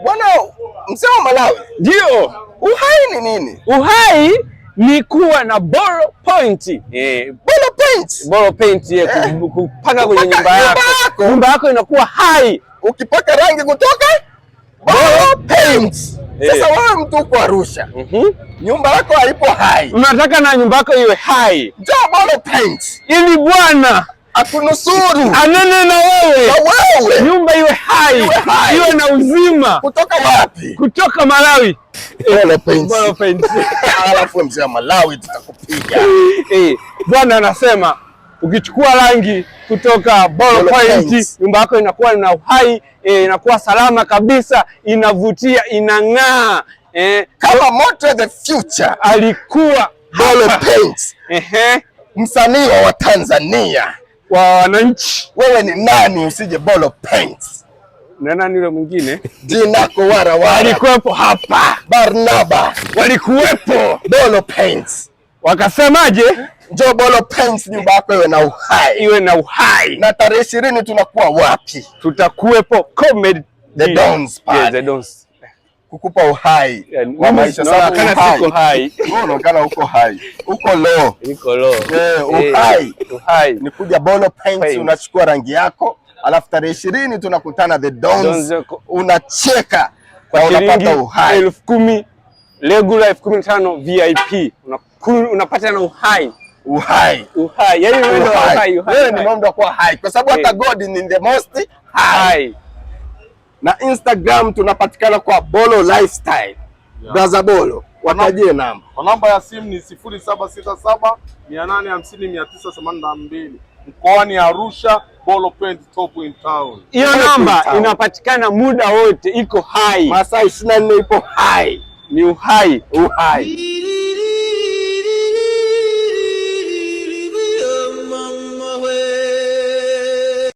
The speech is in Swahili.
Bwana mzee wa Malawi, Ndio, uhai ni nini? Uhai ni kuwa na Bolo Paint. Bolo Paint. Bolo Paint, kupaka kwenye Kupaka nyumba yako. Nyumba yako. Nyumba yako inakuwa hai. Ukipaka rangi kutoka Bolo Paint. Sasa wewe mtu uko Arusha, nyumba yako haipo hai. Unataka na nyumba yako iwe hai. Njoo Bolo Paint ili Bwana akunusuru anene na wewe, na wewe nyumba iwe hai, Iwe hai. Iwe na uzima. Kutoka wapi? Kutoka Malawi. Bolo Paint. Bolo Paint. Alafu mzee wa Malawi tutakupiga. Bwana anasema ukichukua rangi kutoka Bolo Bolo Paint, Paint. Nyumba yako inakuwa na uhai, inakuwa salama kabisa, inavutia, inang'aa. Kama moto the future. Alikuwa Bolo Paint. Msanii wa Tanzania. Wa wananchi. Wewe ni nani usije Bolo Paint? Na nani yule mwingine? Jinako Warawara. Alikuwepo hapa. Barnaba. Walikuwepo. Bolo Paint. Wakasemaje? Njoo Bolo Paint, nyumba yako iwe na uhai. Iwe na uhai. Na tarehe 20 tunakuwa wapi? Tutakuwepo Comedy The Dons pale. Yes, The Dons. Kukupa uhai Yeah, wa mimi maisha. Sababu naonekana uhai. siko hai. Wewe unaonekana uko hai. Uko low. Niko low. Uhai. Uhai. Ni kuja Bolo Paint, Paint. Unachukua rangi yako, alafu tarehe 20 tunakutana The Dons, Dons yako. Unacheka Kwa na unapata shilingi uhai. 10,000 regular, 15,000 VIP. Unapata na uhai. Uhai. Uhai. Yaani wewe ndio Uhai. uhai, uhai. Wewe ni Uhai. mambo ya kuwa hai kwa sababu hata God ni the most high. Hai. Na Instagram tunapatikana kwa Bolo Lifestyle. Brother Bolo, watajie namba. Kwa namba ya simu ni 0767 850 982 mkoani Arusha, Bolo Paint, top in town. Hiyo Top in namba town. Inapatikana muda wote, iko hai. Masaa 24 ipo hai. Ni uhai. Uhai.